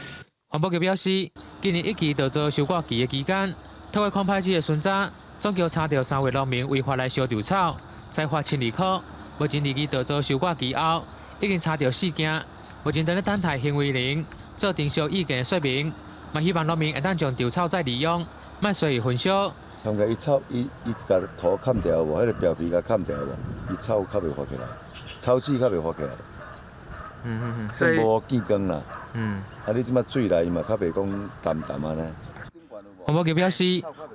環保局表示，今年一季稻作收割期的期間，透過空拍機的巡查，總共查著三位農民違法來燒稻草，裁罰1200箍。目前二季稻作收割期後，已經查著四件，目前正咧等待行為人做徵收意見的說明，嘛希望農民會當將稻草再利用，莫隨意焚燒。同個伊草伊共土崁掉無？彼个表皮共崁掉無？伊草較袂發起來，草籽較袂發起來。算無見光啦。啊，你這馬水來，伊嘛較袂講澹澹按呢。環保局表示，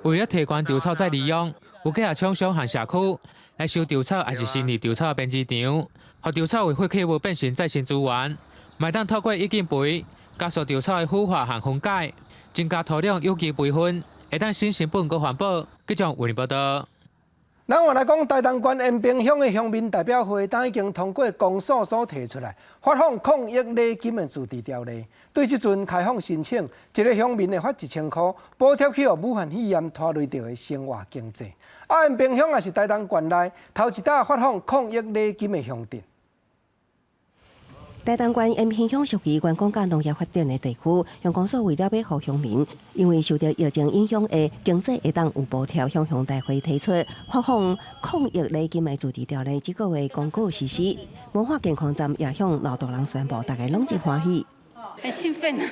為了提懸稻草再利用，有幾個廠商和社區來收稻草，抑是新理稻草的編織場，予稻草的廢棄物變成再生資源，嘛會當透過抑菌肥加速稻草的腐化和分解，增加土壤有機肥分，會當省成本閣環保。記者為你報道。咱換來講，臺東縣延平鄉的鄉民代表會，當已經通過公訴所提出來發放抗疫禮金的自治條例。對這陣開放申請，一个鄉民會發1000箍，補貼去予武漢肺炎拖累著的生活經濟。啊，延平鄉也是臺東縣內頭一搭發放抗疫禮金的鄉鎮。台東縣延平鄉屬於觀光佮農業發展的地區，鄉公所為了欲予鄉民，因為受著疫情影響的經濟會當有補貼，向鄉代會提出發放抗疫禮金的自治條例，這個月公告實施。文化健康站也向老大人宣布，大家攏真歡喜，很興奮。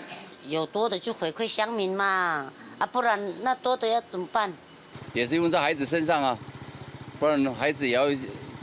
有多的就回饋鄉民嘛，啊，不然那多的要怎麼辦？也是用在孩子身上啊，不然孩子也要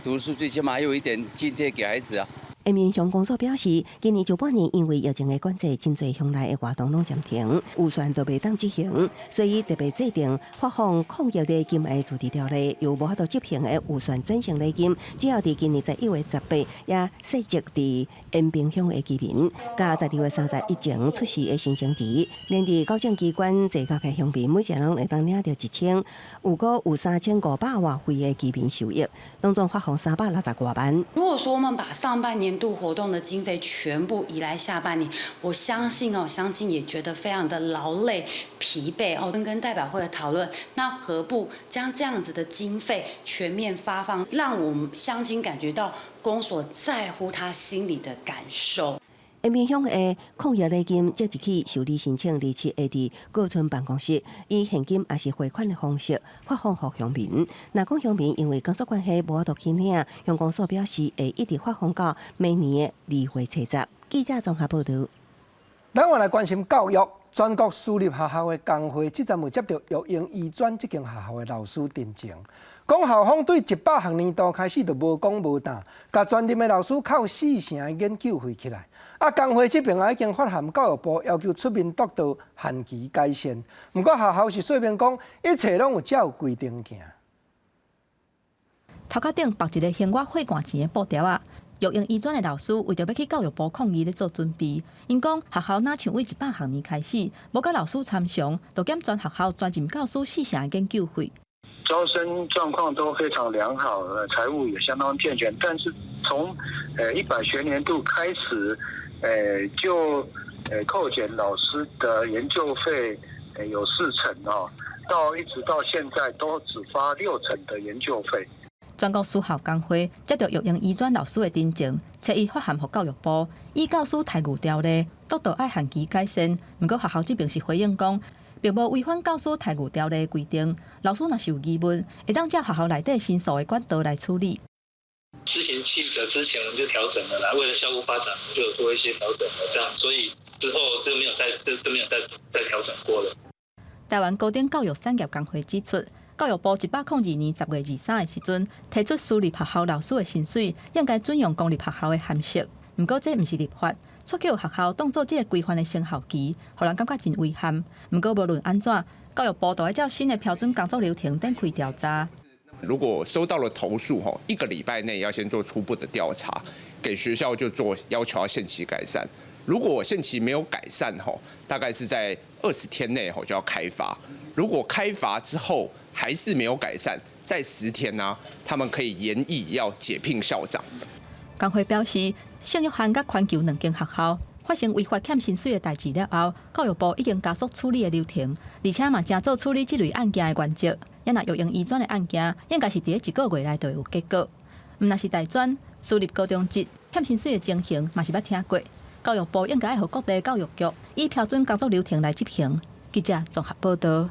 讀書，最起碼還有一點津貼給孩子啊。延平鄉公所表示，今年上半年因為疫情的關係，真濟鄉內的活動攏暫停，預算都袂當執行，所以特別制定發放抗疫禮金的自治條例，由無法度執行的預算轉成禮金，只要佇今年11月18也設籍佇延平鄉的居民，佮12月30以前出世的新生兒，連佇厚政機關濟甲的鄉民，每一個人會當領著1000，有閣有3500外位的居民受益，當中發放360外萬。如果說我們把上半年度活動的經費全部移來下半年，我相信哦，鄉親也覺得非常的勞累、疲憊哦。跟代表會的討論，那何不將這樣子的經費全面發放，讓我們鄉親感覺到公所在乎他心裡的感受。延平鄉的抗疫禮金即日起受理申請，而且會佇各村辦公室以現金抑是匯款的方式發放予鄉民。若講鄉民因為工作關係無法度去領，鄉公所表示會一直發放到明年的2月30。記者綜合報導。咱來關心教育，全國私立學校的工會，這陣有接著育英醫專這間學校的老師陳情，講校方對100學年度開始就無講無答，共專任的老師扣四成的研究費起來。啊，工會這邊也已經發函教育部，要求出面督導限期改善。毋過學校是說明講，一切攏有照規定行。頭殼頂縛一个胸外血罐錢的布條仔。育英醫專的老師為著欲去教育部抗議咧做準備，𪜶講學校若像對100學年開始，無佮老師參詳，就減全學校專任教師四成的研究費。招生狀況都非常良好，財務也相當健全，但是從100學年度開始，就扣減老師的研究費有四成哦，到一直到現在都只發六成的研究費。全國私校工會接著育英醫專老師的陳情，初一發函予教育部，依教師待遇條例，督導愛限期改善。毋過學校這邊是回應講，並無違反教師待遇條例的規定。老師若是有疑問，會當照學校內底申訴的管道來處理。施行細則之前，我們就調整了啦。為了校務發展，我們就有做一些調整了，這樣，所以之後就沒有再就沒有再調整過了。台灣高等教育產業工會指出，教育部102年10月23的時陣，提出私立學校老師的薪水應該準用公立學校的函釋。毋過這毋是立法，卻予學校當做這個規範的生效期，予人感覺真遺憾。毋過無論按怎，教育部都愛照新的標準工作流程展開調查。如果收到了投訴，吼，一個禮拜內要先做初步的調查，給學校就做要求要限期改善。如果限期沒有改善，吼，大概是在20天內吼就要開罰。如果開罰之後還是沒有改善，在10天呢，他們可以研議要解聘校長。工會表示，聖約翰佮環球兩間學校發生違法欠薪水的代誌了後，教育部已經加速處理的流程，而且嘛正做處理這類案件的原則。也若育英醫專的案件，應該是佇一個月內就會有結果。毋但是大專、私立高中職欠薪水的情形，嘛是捌聽過。教育部應該予各地教育局以標準工作流程來執行。記者綜合報導。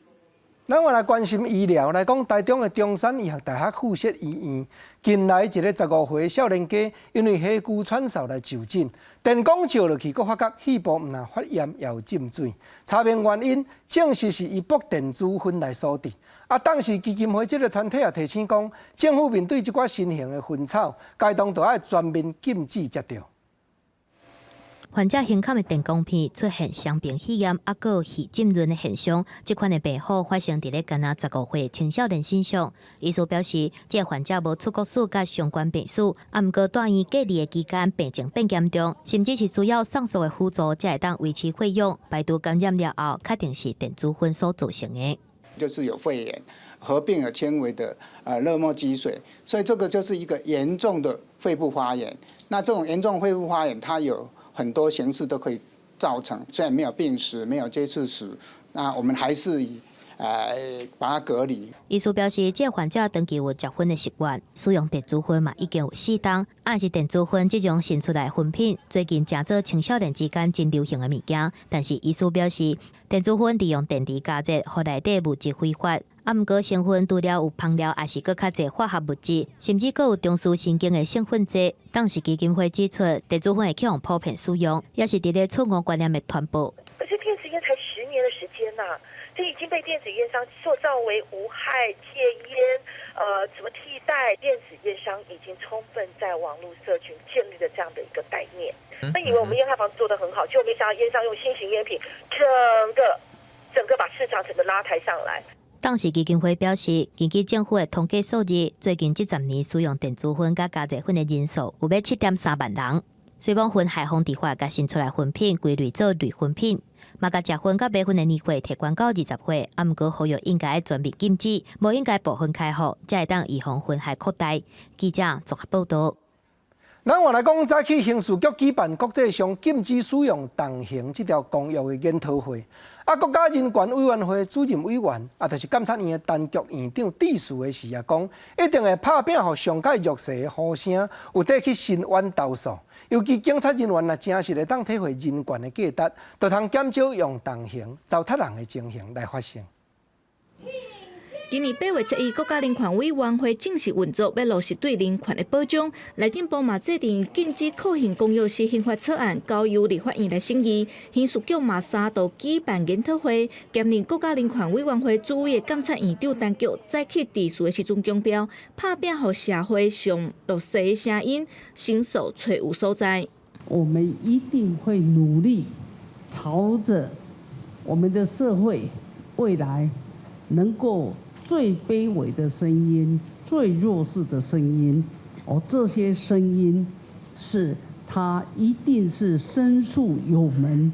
咱來關心醫療來講，台中的中山醫學大學附設醫院近來一个15歲少年家，因為氣拘喘嗽來就診，電光照落去，閣發覺肺部毋但發炎，也有浸水。查明原因，證實是伊爆電子薰來所致。啊，當時基金會這个團體也提醒講，政府面對這寡新型的薰草，該當著愛全面禁止才對。患者胸坎的電光片出現傷病肺炎，抑閣有肺浸潤的現象。這款的病好發生佇咧干焦15歲青少年身上。醫師表示，這个患者無出國史佮相關病史，啊，毋過蹛院隔離的期間病情變嚴重，甚至是需要上述的輔助才會當維持血氧。排除感染了後，確定是電子薰所造成的。就是有肺炎，合併有輕微的熱膜積水，所以這個就是一個嚴重的肺部發炎。那這種嚴重肺部發炎，它有很多形式都可以造成，雖然沒有病史、沒有接觸史，那我們還是以把它隔離。醫師表示，這个患者長期有食薰的習慣，使用電子薰嘛已經有4冬。啊，是電子薰這種新出來薰品，最近成做青少年之間真流行的物件。但是醫師表示，電子薰利用電池加熱，予內底物質揮發。啊，毋過生薰除了有芳療，也是閣較濟化學物質，甚至閣有中樞神經的興奮劑。當時基金會指出，電子薰會去予普遍使用，也是佇咧錯誤觀念的傳播。可是電子菸才10年的時間吶，這已經被電子菸商塑造為無害戒菸，怎麼替代電子菸商已經充分在網絡社群建立了這樣的一個概念。那以為我們菸害防做得很好，結果沒想到菸商用新型菸品，整個把市場整個拉抬上來。當時基金會表示，根據政府的統計數字，最近這10年使用電子薰佮加熱薰的人數有欲7.3萬人。雖罔薰害防治法共新出來薰品歸類做類薰品，嘛共食薰佮買薰的年歲提懸到20歲。啊，毋過呼籲應該全面禁止，無應該部分開放，才會當預防薰害擴大。記者綜合報道。咱換來講，早起刑事局舉辦國際上禁止使用重刑這條公約的研討會，啊，國家人權委員會主任委員，啊，就是監察院的陳菊院長致辭的時也講，一定會拍拚予上蓋弱勢的呼聲，有得去伸冤投訴。尤其警察人員若誠實會當體會人權的價值，就通減少用重刑糟蹋人的情形來發生。今年8月7日，國家人權委員會正式運作，欲落實對人權的保障。內政部嘛制定禁止酷刑公約施行法草案，交由立法院來審議。刑事局嘛三度舉辦研討會，兼任國家人權委員會主委的監察院長陳菊早起致辭的時陣強調，拍拚予社會上弱勢的聲音，申訴揣有所在。我們一定會努力，朝着我們的社會未來能夠最卑微的聲音、最弱勢的聲音，哦，這些聲音是他一定是申訴有門，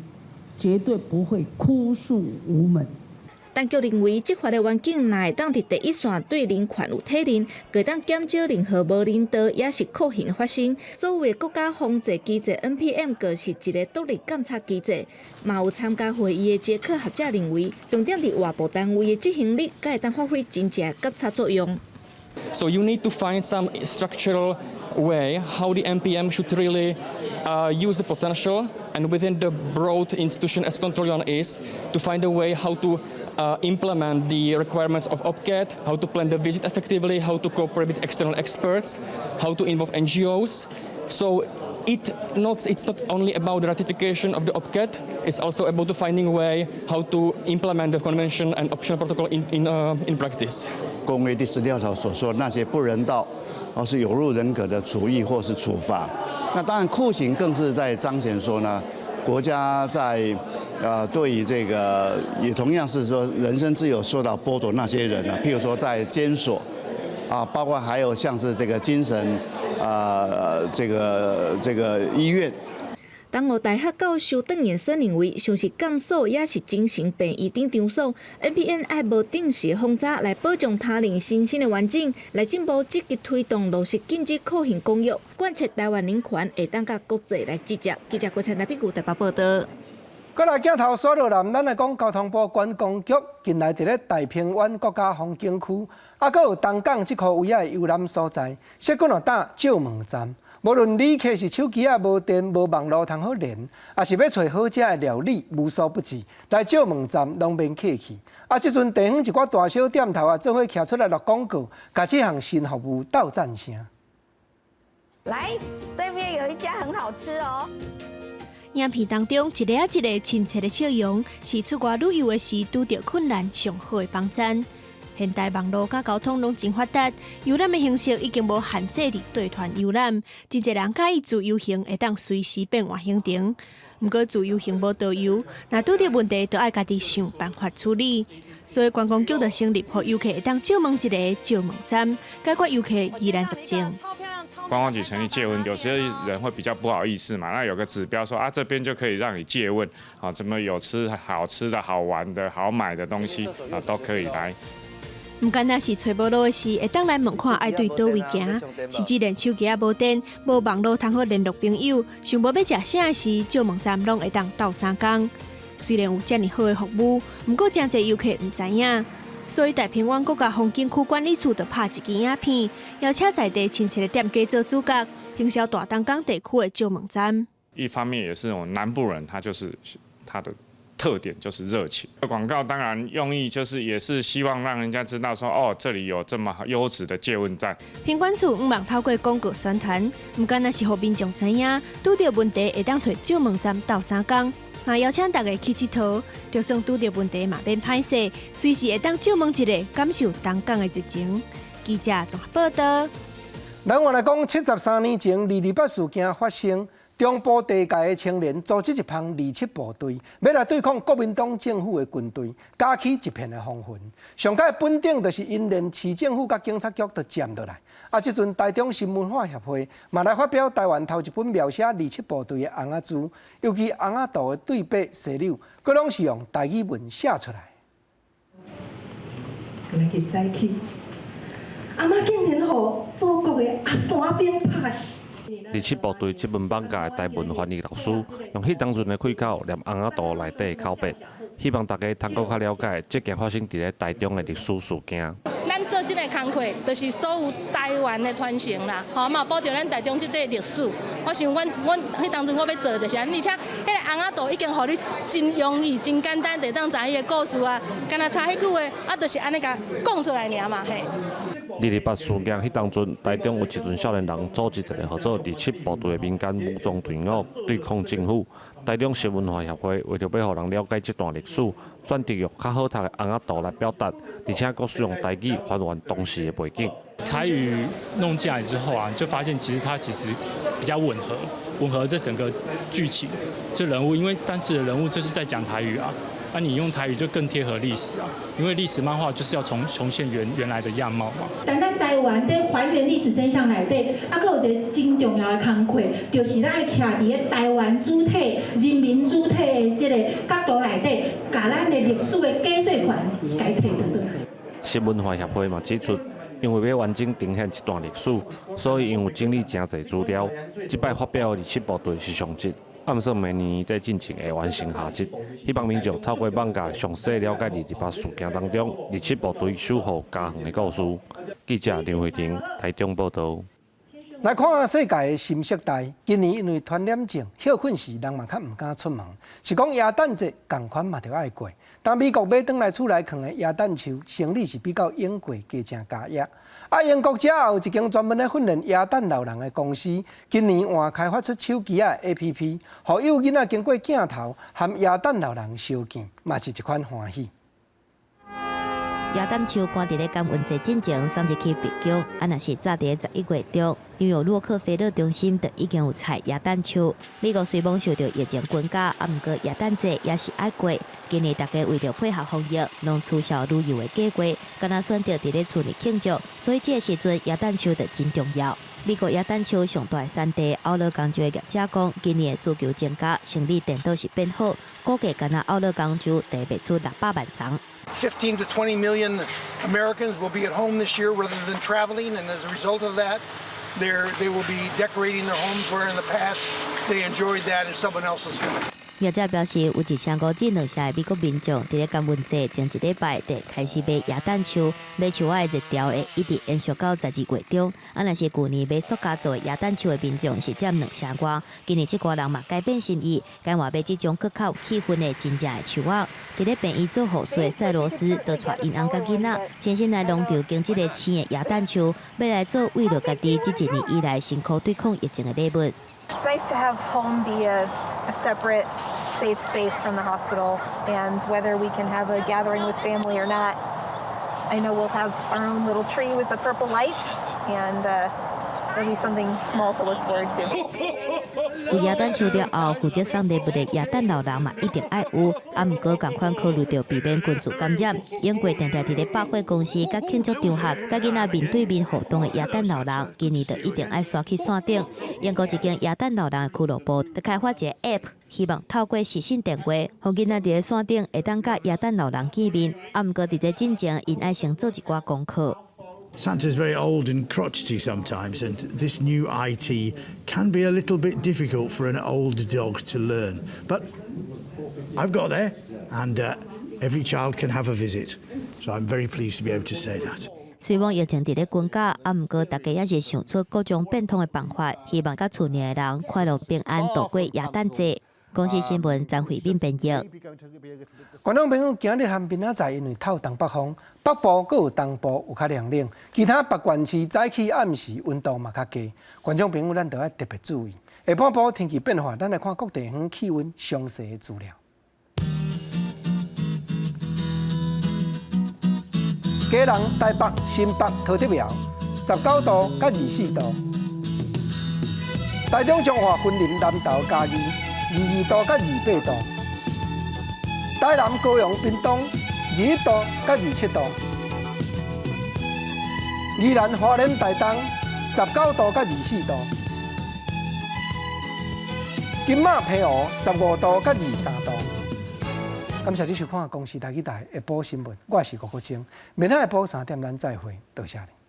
絕對不會哭訴無門。陳菊認為，執法的環境若會當佇第一線對人權有體認，會當減少任何無人道抑是酷刑的發生。所謂國家防制機制 NPM，就是一个獨立監察機制。嘛有參加會議的捷克學者認為，重點佇外部單位的執行力，才會當發揮真正監察作用。 So you need to find some structural way how the NPM should really use the potential and within the broad institution as control yuan is to find a way how to implement the requirements of OPCAT, how to plan the visit effectively, how to cooperate with external experts, how to involve NGOs. So it's not only about the ratification of the OPCAT, it's also about the finding a way how to implement the convention and optional protocol in practice. 公約第16條所說那些不人道，或是有辱人格的處遇或是處罰，那當然酷刑更是在彰顯說呢，國家在對於這個也同樣是說人身自由受到剝奪那些人呢，譬如說在監所啊，包括還有像是這個精神啊這個醫院。東吳大學教授鄧延生認為，像是監所抑是精神病醫等場所，NPM 愛無定時訪查來保障他人身心的完整，內政部積極推動落實禁止酷刑公約，貫徹台灣人權會當佮國際來對接。記者郭彩台北台北報道。過來鏡頭刷落來，咱來講交通部觀光局近來佇咧大鵬灣國家風景區，啊，閣有東港這箍位仔的遊覽所在，設幾若搭借問站。無論旅客是手機仔無電、無網路通好連，抑是欲揣好食的料理，無所不至。來借問站攏免客氣。啊，這陣地方一寡大小店頭啊，做伙徛出來落廣告，共這項新服務鬥讚聲。來，對面有一家很好吃哦。影片當中，一个仔一个親切的笑容，是出外旅遊的時拄著困難上好的幫贊。現代網路佮交通攏真發達，遊覽的形式已經無限制佇對團遊覽，真濟人佮意自由行，會當隨時變換行程。毋過自由行無導遊，若拄著問題，就愛家己想辦法處理。所以觀光局就成立，予遊客會當借問一个借問站，解決遊客疑難雜症。觀光局成立借問，有些人會比較不好意思嘛，那有個指標說啊，這邊就可以讓你借問，啊，怎麼有吃好吃的好玩的好買的東西啊，都可以來。毋干焦是揣無路的時，會當來問看愛對佗位行，甚至連手機仔無電、無網路通好聯絡朋友，想無欲食啥時，借問站攏會當鬥相共。雖然有遮爾好的服務，毋過誠濟遊客毋知影，所以大鵬灣國家風景區管理處就拍一支影片，邀請在地親切的店家做主角，行銷大東港地區的借問站。一方面也是我們南部人，他就是他的特點就是熱情。廣告當然用意就是也是希望讓人家知道說，哦，這裡有這麼優質的借問站。品管處向望透過廣告宣傳，毋但若是予民眾知影，拄著問題會當揣借問站鬥相共。嘛邀請大家去𨑨迌，就算拄著問題嘛免歹勢，隨時會當借問一下，感受東港的熱情。記者綜合報道。咱換來講，73年前二二八事件發生，中部地界的青年組織一蜂二七部隊，欲來對抗國民黨政府的軍隊，攪起一片的風雲。上蓋本頂就是𪜶連市政府佮警察局都佔落來。啊，這陣台中新文化協會嘛來發表台灣頭一本描寫二七部隊的尪仔書，尤其尪仔圖的對白、西柳，閣攏是用台語文寫出來。來去早起，阿媽竟然予祖國的阿山頂拍死。二七部隊這本網架的台文翻譯老師，用彼當陣的開口念尪仔圖內底的口白，希望大家通閣較了解這件發生佇咧台中的歷史事件。咱做這個工課，就是所有台灣的傳承啦，吼嘛保障咱台中這塊歷史。我想，阮阮彼當陣我欲做就是按呢，而且彼个尪仔圖已經予你真容易、真簡單，就當知伊的故事啊，敢若插彼句話，啊，就是按呢共講出來爾嘛，嘿。二二八事件彼當陣，台中有一群少年人組織一个號做二七部隊的民間武裝隊伍對抗政府。台中新文化協會為著欲予人了解這段歷史，選擇用較好讀的尪仔圖來表達，而且閣使用台語還原當時的背景。台語弄進來之後啊，就發現其實它其實比較吻合，吻合這整個劇情，這人物，因為當時的人物就是在講台語啊。那你用台語就更貼合歷史啊，因為歷史漫畫就是要重現原來的樣貌嘛。但咱台灣這還原歷史真相內底，啊，閣有一個真重要的工課，就是咱愛徛佇咧台灣主體、人民主體的這個角度內底，共咱的歷史的解說權共提轉來。新文化協會嘛指出，因為欲完整呈現這段歷史，所以𪜶有整理誠濟資料。這擺發表的二七部隊是上集。按算明年年底進前會完成下集，希望民眾透過網架詳細了解二二八事件當中二七部隊守護家園的故事。記者林慧婷台中報道。來看下世界的新世代，今年因為傳染症，歇睏時人嘛較毋敢出門，是講耶誕節仝款嘛著愛過。當美國買轉來厝內囥的耶誕樹，生理是比較永過加正加額。啊，英國遮有一間專門咧訓練耶誕老人的公司，今年換開發出手機仔 A P P，予幼囡仔經過鏡頭和耶誕老人相見，嘛是一款歡喜。耶誕樹趕佇咧感恩節進前送入去白宮，啊，若是早佇咧11月中，紐約洛克菲勒中心就已經有採耶誕樹。美國雖罔受著疫情關閘，啊，毋過耶誕節也是愛過。今年大家為著配合防疫，攏取消旅遊的計劃，敢若選擇佇咧厝內慶祝，所以這個時陣耶誕樹就真重要。美國耶誕樹上大的產地奧勒岡州的業者講，今年的需求增加，生理顛倒是變好，估計敢若奧勒岡州得賣出600萬叢。 15 to 20 million Americans will be at home this year rather than traveling, and as a result of that, they will be decorating their homes where in the past they enjoyed that at someone else's home. 業者表示，有1500至2000的美國民眾佇咧感恩節前一禮拜就開始買耶誕樹，買樹仔的熱潮會一直延續到12月中。啊，若是舊年買塑膠做的耶誕樹的民眾是佔兩成外，今年這寡人嘛改變心意，甘願買這種閣較有氣氛的真正的樹仔。佇咧病院做護士的賽羅斯，就帶𪜶翁佮囡仔，親身來農場揀這个青的耶誕樹，欲來做慰勞家己這一年以來辛苦對抗疫情的禮物。 It's nice to have home be a separate, safe space from the hospital, and whether we can have a gathering with family or not, I know we'll have our own little tree with the purple lights, and it'll be something small to look forward to. 有耶誕樹了後，負責送禮物的耶誕老人嘛一定愛有，啊，毋過仝款考慮著避免群聚感染。英國定定佇咧百貨公司佮慶祝場合，佮囡仔面對面互動的耶誕老人，今年就一定愛刷去線頂。英國一間耶誕老人的俱樂部就開發一个 App，希望透過視訊電話，予囡仔佇咧線頂會當佮耶誕老人見面。啊，毋過佇這進前，𪜶愛先做一寡功課。 Santa's very old and crotchety sometimes, and this new IT can be a little bit difficult for an old dog to learn. But I've got there, and every child can have a visit. So I'm very pleased to be able to say that. 雖罔疫情佇咧懸架，啊，毋過大家也是想出各種變通的辦法，希望佮厝內的人快樂平安度過耶誕節。公視新聞張惠敏編譯。觀眾朋友，今日和明仔載因為透東北風，北部閣有東部有較涼冷，其他別縣市早起暗時溫度嘛較低。觀眾朋友，咱著愛特別注意。下半晡天氣變化，咱來看各地方氣溫詳細的資料。基隆、台北、新北、桃竹苗，19度佮24度；台中、彰化、雲林、南投、嘉義，22度佮28度；台南、高雄、屏東，21度佮27度；宜蘭、花蓮、台東，19度佮24度；金馬、澎湖，15度佮23度。感謝你收看《公視台語台》下晡新聞，我是郭國清，明仔下晡3點咱再會，多謝你。